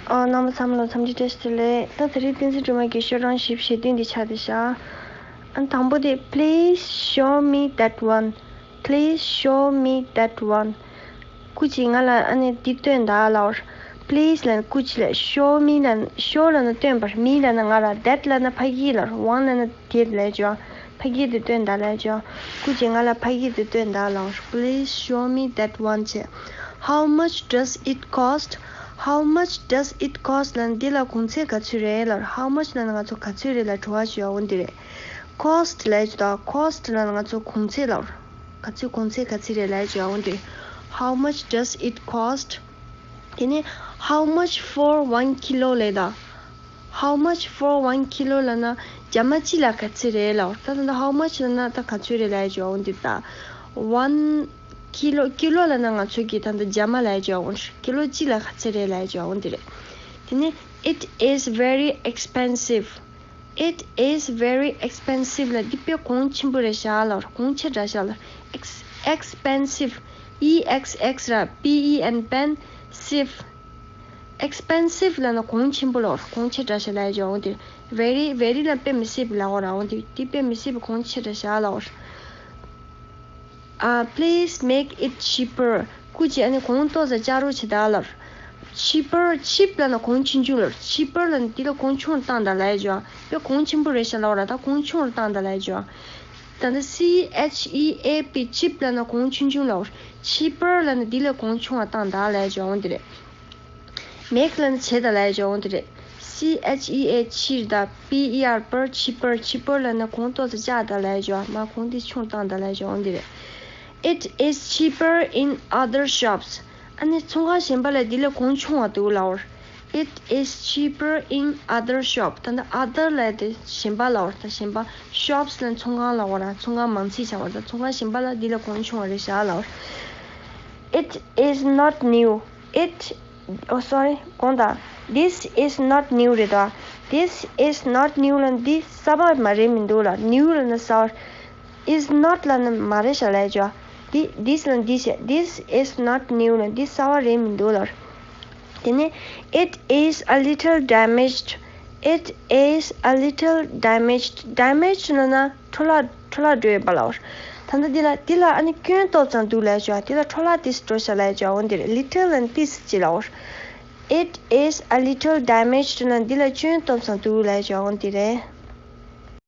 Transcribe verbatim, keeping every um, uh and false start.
ཨ། རྣམ་པ་ཚང་མ་ལ་འཚམས་འདྲི་བཀྲ་ཤིས་བདེ་ལེགས། ད་དེ་རིང་བསྟན་འཛིན་སྒྲོལ་མ་གི་ཤོག་གྲངས་བཞི་བཅུ་ཞེ་བདུན་འདི་ཆགས་བསྡད་ཤག་ཨ། དང་པོ་དེ། Please show me that one. Please show me that one. སྐུ་མཁྱེན། ང་ལ་ཨ་ནི་འདི་སྟོན་དང་ལབ་པ། Please ལབ་ན་སྐུ་མཁྱེན་ལབ། Show me ལབ་ན། Show ལབ་ན་སྟོན་པ། Me ལབ་ན་ང་རང་། That ལབ་ན་ཕ་གི་ལབ་པ། One ལབ་ན་དེ་ལབ་ཀྱི་ཡོད། ཕ་གི་དེ་སྟོན་དང་ལབ་ཀྱི་ཡོད། སྐུ་མཁྱེན། ང་ལ་ཕ་གི་དེ་སྟོན་དང་ལབ་པ། Please show me that one ཆེ། How much does it cost? How much does it cost ལབ་ན་འདི་ལ་གོང་ཚད་ག་ཚོད་རེད་ལབ་པ། How much ལབ་ན་ང་ཚོ་ག་ཚོད་རེད་ལབ་དྲི་བ་ཞུ་ཡ་འོ་འདི་རེད། Cost ལབ་ཀྱི་ཡོད། Cost ལབ་ན་ང་ཚོ་གོང་ཚད་ལབ་པ། ག་ཚོད། གོང་ཚད་ག་ཚོད་རེད་ལབ་ཀྱི་ཡོད་འོ་འདི་རེད། How much does it cost? དེ་ནས་How much for one kilo ལབ་ད། How much for one kilo ལབ་ན་རྒྱ་མ་གཅིག་ལ་ག་ཚོད་རེད་ལབ་པ། ད་ད་ལྟ་How much ལབ་ན་ད་ག་ཚོད་རེད་ལབ་ཀྱི་ཡོད་འོ་འདི་རེད་ད། One kilo, kilo ལབ་ན་ང་ཚོ་གི་ད་ལྟ་རྒྱ་མ་ལབ་ཀྱི་ཡོད་འོ་འདི་རེད། Kilo གཅིག་ལ་ག་ཚོད་རེད་ལབ་ཀྱི་ཡོད་འོ་འདི་རེད། དེ་ནས་It is very expensive. It is very expensive ལབ་ན་འདི་དཔེ་གོང་ཆེན་པོ་རེད་ཤག་ལབ་པ། གོང་ཆེ་དྲགས་ཤག་ལབ་པ། Ex- expensive. E X X ར། P E N pen sive. Expensive ལབ་ན་གོང་ཆེན་པོ་ལབ་པ། གོང་ཆེ་དྲགས་ཤག་ལབ་ཀྱི་ཡོད་འོ་འདི། Very, very ལབ་ན་དཔེ་མི་སྲིད་པ་ལབ་པ་ར་འོ་འདི། འདི་དཔེ་མི་སྲིད་པ་གོང་ཆེ་དྲགས་ཤག་ལབ་པ། ཨ། Please make it cheaper. སྐུ་མཁྱེན། ཨ་ནི་གོང་ཏོག་ཙམ་ལྕགས་རོགས་བྱེད་དང་ལབ་པ། Cheaper, cheap ལབ་ན་གོང་ཆུང་ཆུང་ལབ་པ། Cheaper ལབ་ན་འདི་ལ་གོང་ཆུང་རུ་བཏང་དང་ལབ་ཀྱི་ཡོད། དཔེ་གོང་ཆེན་པོ་རེད་ཤག་ལབ་པ་ར། ད་གོང་ཆུང་རུ་བཏང་དང་ལབ་ཀྱི་ཡོད། ད་ལྟ་C H E A P, cheap ལབ་ན་གོང་ཆུང་ཆུང་ལབ་པ། Cheaper ལབ་ན་འདི་ལ་གོང་ཆུང་བ་བཏང་དང་ལབ་ཀྱི་ཡོད་འོ་འདི་རེད། Make ལབ་ན་བྱེད་དང་ལབ་ཀྱི་ཡོད་འོ་འདི་རེད། C H E A, cheer དང་P E R, per, cheaper, cheaper ལབ་ན་གོང་ཏོག་ཙམ་བཅག་དང་ལབ་ཀྱི་ཡོད། མར་གོང་འདི་ཆུང་བཏང་དང་ལབ་ཀྱི་ཡོད་འོ་འདི་རེད། It is cheaper in other shops. ཨ་ནི་ཚོང་ཁང་གཞན་པ་ལས་འདི་ལས་གོང་ཆུང་བ་འདུག་ལབ་པ། It is cheaper in other shop. ད་ལྟ་other ལབ་དེ་གཞན་པ་ལབ་པ་ར། ད་གཞན་པ། Shops ལབ་ན་ཚོང་ཁང་ལབ་པ་ར། ཚོང་ཁང་མང་ཚིག་བྱ་བ་ར། ད་ཚོང་ཁང་གཞན་པ་ལས་འདི་ལས་གོང་ཆུང་བ་རེད་ཤག་ལབ་པ། It is not new. It, oh, sorry, གོང་དང་། This is not new རེད་དོ། This is not new ལབ་ན་འདི་གསར་པ་མ་རེད་མི་འདུག་ལབ། New ལབ་ན་གསར་པ། Is not ལབ་ན་མ་རེད་ཤག་ལབ་ཀྱི་ཡོད། འདི། This ལབ་ན་འདི་བྱས། This is not new ལབ་ན་འདི་གསར་པ་རེད་མི་འདུག་ལབ། དེ་ནས་It is a little damaged. It is a little damaged. Damaged ལབ་ན་འཕྲོ་བརླག་འཕྲོ་བརླག་འགྲོ་ཡོད་པ་ལབ་པ་ར། ད་ལྟ་འདི་ལ། འདི་ལ་ཨ་ནི་སྐྱོན་ཏོག་ཙམ་འདུག་ལབ་ཀྱི་ཡོད། འདི་ལ་འཕྲོ་བརླག་ཏོག་ཙམ་འགྲོ་ཤག་ལབ་ཀྱི་ཡོད་འོ་འདི་རེད། Little ལབ་ན་ཏོག་ཙམ་ཅིག་ལབ་པ་ར། It is a little damaged ལབ་ན་འདི་ལ་སྐྱོན་ཏོག་ཙམ་འདུག་ལབ་ཀྱི་ཡོད་འོ་འདི་རེད།